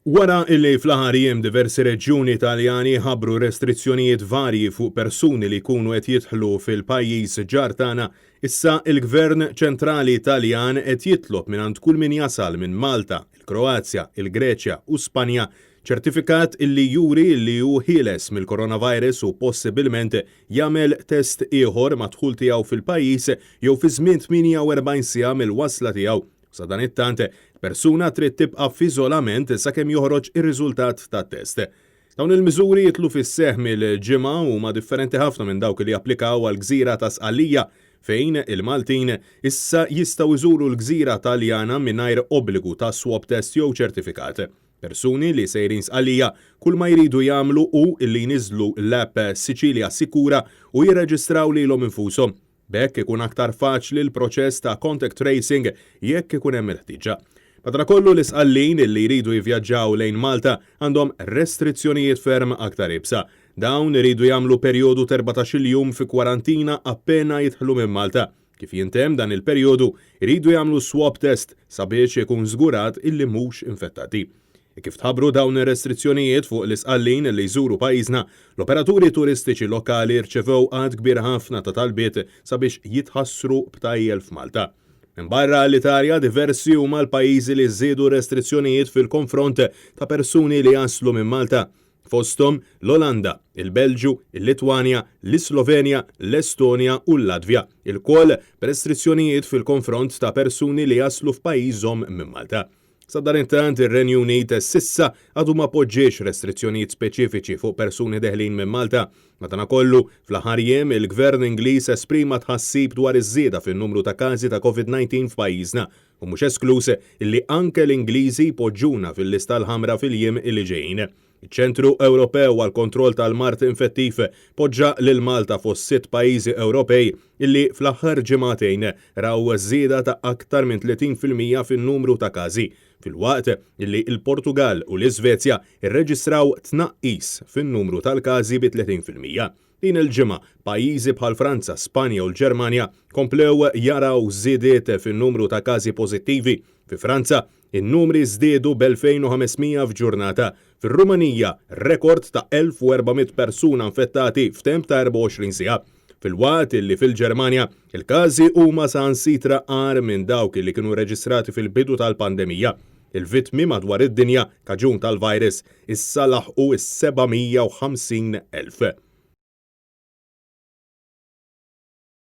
Wara illi fl-aħħar jiem diversi reġjuni Taljani ħabbru restrizzjonijiet varji fuq persuni li jkunu qed jidħlu fil-pajjiż ġar tagħna, issa il-Gvern ċentrali Taljan qed jitlob mingħand kull min jasal minn Malta, il-Kroazja, il-Greċja u Spanja ċertifikat illi juri li hu ħieles mill-coronavirus u possibilment jagħmel test ieħor mad-dħul tiegħu fil-pajjiż jew fi żmien 48 siegħa mill-wasla tiegħu. Sadanittant, persuna trid tibqa' f'iżolament sakemm joħroġ ir-riżultat tat-test. Dawn il-miżuri jidħlu fis-seħħ mill-Ġimgħa u huma differenti ħafna minn dawk li japplikaw għall-gżira ta' Sqallija, fejn il-Maltin issa jistgħu jżuru l-gżira Taljana mingħajr obbligu ta' swab test jew ċertifikat. Persuni li sejrin Sqallija kull ma jridu jagħmlu hu li jniżżlu l-app Sicilia Sikura u jirreġistraw lilhom infushom. B'hekk ikun aktar faċli l-proċess ta' contact tracing jekk ikun hemm il-ħtieġa. Madankollu l-Isqallin li jridu jivvjaġġaw lejn Malta għandhom restrizzjonijiet ferm aktar iebsa. Dawn iridu jagħmlu perjodu t'erbatax-il jum fi kwarantina appena jidħlu minn Malta. Kif jintemm dan il-perjodu, iridu jagħmlu swab test sabiex ikun żgurat illi mhux infettati. Hekk kif tħabbru dawn ir-restrizzjonijiet fuq l-Isqallin li jżuru pajjiżna, l-operaturi turistiċi lokali rċevew għadd kbir ħafna ta' talbiet sabiex jitħassru btajjel f'Malta. Minbarra l-Italja, diversi huma l-pajjiżi li żiedu r-restrizzjonijiet fil-konfront ta' persuni li jaslu minn Malta. Fosthom l-Olanda, il-Belġju, il-Litwanja, l-Islovenja, l-Estonja u l-Latvja, ilkoll b'restrizzjonijiet fil-konfront ta' persuni li jaslu f'pajjiżhom minn Malta. Sadanittant, ir-Renju Unit s'issa għadu ma poġġiex restrizzjonijiet speċifiċi fuq persuni deħlin minn Malta. Madanakollu, fl-aħħar jiem, il-Gvern Ingliż esprima tħassib dwar iż-żieda fin-numru ta' każi ta' Covid-19 f'pajjiżna u mhux eskluż illi anke l-Ingliżi jpoġġuna fil-lista l-ħamra fil-jiem li ġejjin. Iċ-Ċentru Ewropew għall-Kontroll tal-Mard Infettiv poġġa lil Malta fost sitt pajjiżi Ewropej illi fl-aħħar ġimagħtejn raw żieda ta' aktar minn 30% fin-numru ta' każi, filwaqt illi l-Portugall u l-Iżvezja rreġistraw tnaqqis fin-numru tal-każi bi 30%. Din il-ġimgħa, pajjiżi bħal Franza, Spanja u l-Ġermanja komplew jaraw żidiet fin-numru ta' każi pożittivi. Fi Franza, in-numri żdiedu b'2,500 f'ġurnata. Fir-Rumanija, rekord ta' 1,400 persuna infettati f'temp ta' 24 siegħa. Filwaqt li fil-Ġermanja, il-każi huma saħansitra agħar minn dawk li kienu rreġistrati fil-bidu tal-pandemija. Il-vittmi madwar id-dinja kaġun tal-virus issa laħqu s-750,000.